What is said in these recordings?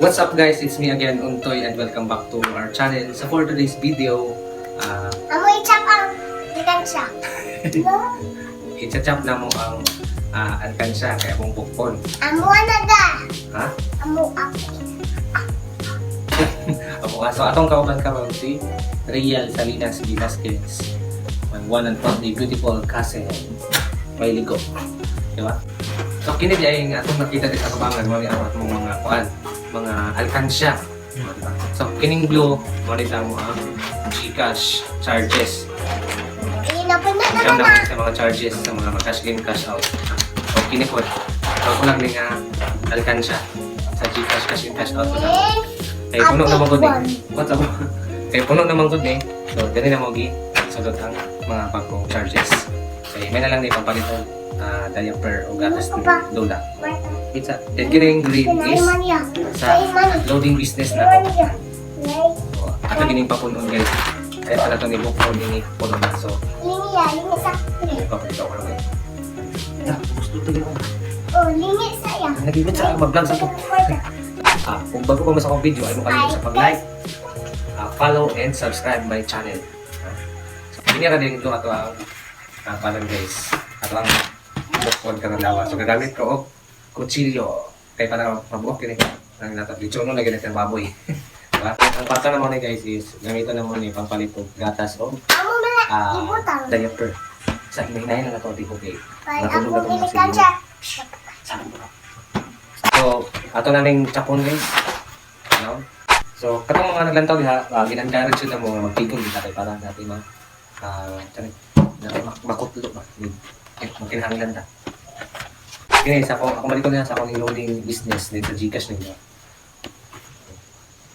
What's up, guys? It's me again, Untoy, and welcome back to our channel. So for today's video, Amo i-chop ang alkansya. i-chop na mo ang alkansya kaya mong bukon. Amo na da. Ha? Amo ako. Amo nga. So atong kauban karon si Real Salinas Velasquez. My one and only beautiful cousin. May ligo. Di ba? So kini di ay nga atong nakita di sa kabangan mo ang atong mga kuan, mga alkansya. Diba? So kining blue mo ni mo ang GCash charges. Inapin na Siyam na na. na sa mga charges sa mga cash in, cash out. O kini po. So kulang ni nga alkansya sa GCash cash in, cash out. Eh, Kay puno naman gud I'll ni. What's up? Kay puno naman gud ni. So dili na mo gi sulod ang mga bagong charges. Kay may na lang ni pampalit og diaper o gatas ni Lola. Pizza. Then kining green is sa loading business na to. O, ato gining papunon, guys. Kaya pala ito ni book ko ni puno na. So, papalito ko lang eh. Ah, gusto tuloy ko. Oh, lingi sa iya. Nagibit sa mag-vlog sa to. Kung bago pa mo sa akong video, ay mo kalimot sa pag-like, follow, and subscribe my channel. So, hindi ka din ito ato ang parang guys, ato ang bukod ka ng lawa. So, gagamit ko og kutsilyo. Kaya para mabuok kini ang nato. Lechon no, lagi natin baboy. Diba? Ang kwarta naman ni guys is gamitan naman ni pampalit og gatas o Amo na ibutang. diaper. Sa hinay na nato di ko kay Kay natulog ako na itong mga alkansya. So, ato na ning chapon, guys. No? So, katong mga naglantaw diha, gin-encourage na mo nga magtigong kita kay para natin ma makutlo ba. Eh, magkinahanglan ta. Kini sa ako ako balik ko na sa akong loading business dito sa GCash ninyo.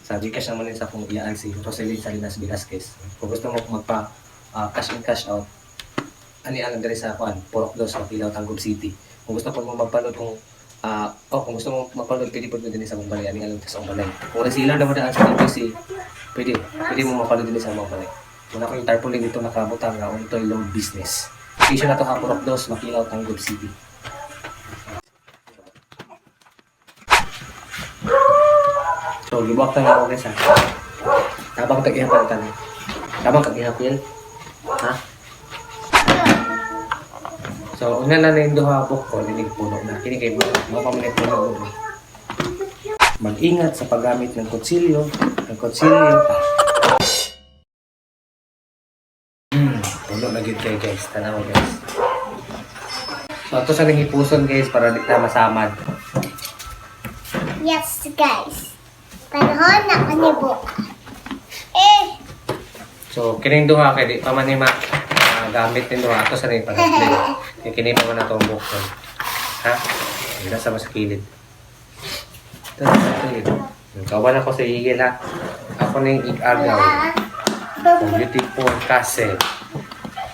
Sa GCash naman din sa akong iyaan si Roselyn Salinas Velasquez. Kung gusto mo magpa cash in cash out, ani ang diri sa kuan, Purok Dos, Makilaw, Tanggob City. Kung gusto po mo magpanood kung oh, kung gusto mo mapanood, pwede po din sa akong balay. Ani alam sa akong balay. Kung resealer na mo daan sa TPC, pwede. Pwede mo mapanood din sa akong balay. Wala ko yung tarpaulin dito nakabutang nga Untoy Loan Business. Location na to ha, Purok Dos, Makilaw, Tanggob City. So, gibuak na ako, guys, ha. Tabang tag-ihap ang tanan. Tabang tag-ihap yun. Ha? So, una na na yung duha book ko, ninig puno na. Kini kay mo pa man puno. Mag-ingat sa paggamit ng kutsilyo. Ng kutsilyo. Puno na gyud kay guys. Tanaw, guys. So, ato sa nang hipuson, guys, para di ta masamad. Yes, guys. Panahon na kanibo. Eh, So, kining duha kay di pa man ni ma gamit ning duha ato sa ning pangatlo. Kay kini pa man atong bukon. Ha? Hindi sa mas kilid. Ito, ito, ito. Kawan ako sa higil ha. Ako ning igagaw. ah, Beautiful castle.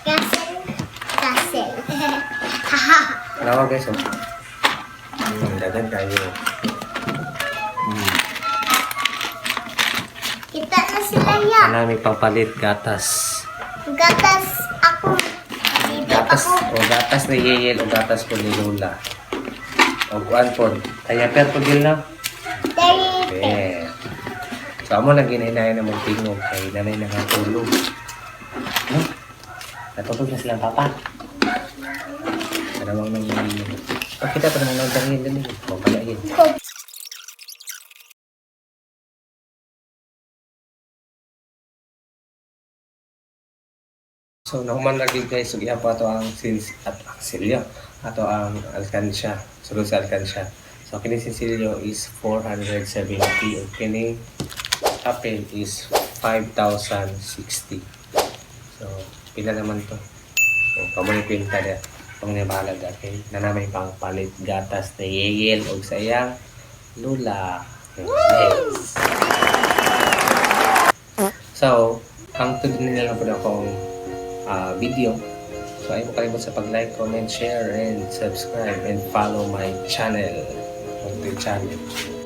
Castle. Castle. Tanawa, guys, oh. Dagan kayo. Kita na sila ya. Ana may pampalit gatas. Gatas ako. Bibi Gatas, ako. o gatas ni Yeyel o gatas po ni Lola. O kuan po. Kaya per po gil na. Dari Yeah. So, amo lang ginahinayan na magtingog kay nanay na nga tulog. No? Natulog na silang papa. Dalawang nang Pakita pa naman ng dangin dali. O, palain. So, nahuman lagi, guys. So, iya pa ato ang sins at ang silyo. Ato ang alkansya. Sulod sa alkansya. So, kini sinsilyo is 470. O kini apple is 5,060. So, pila naman to? So, kamo ni kwenta niya. Kamo ni bahala da. Okay? Nanamay pang palit gatas na yeyel og sa iyang lula. Yes. So, ang tuloy nila lang po na akong video. So, ay mo kalimot sa pag-like, comment, share, and subscribe, and follow my channel. Munti channel.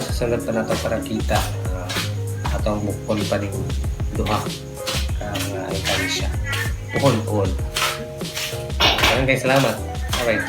Susunod pa na to para kita atong bukol pa rin duha ka mga alkansya. Bukol, bukol. Maraming guys, salamat. Alright.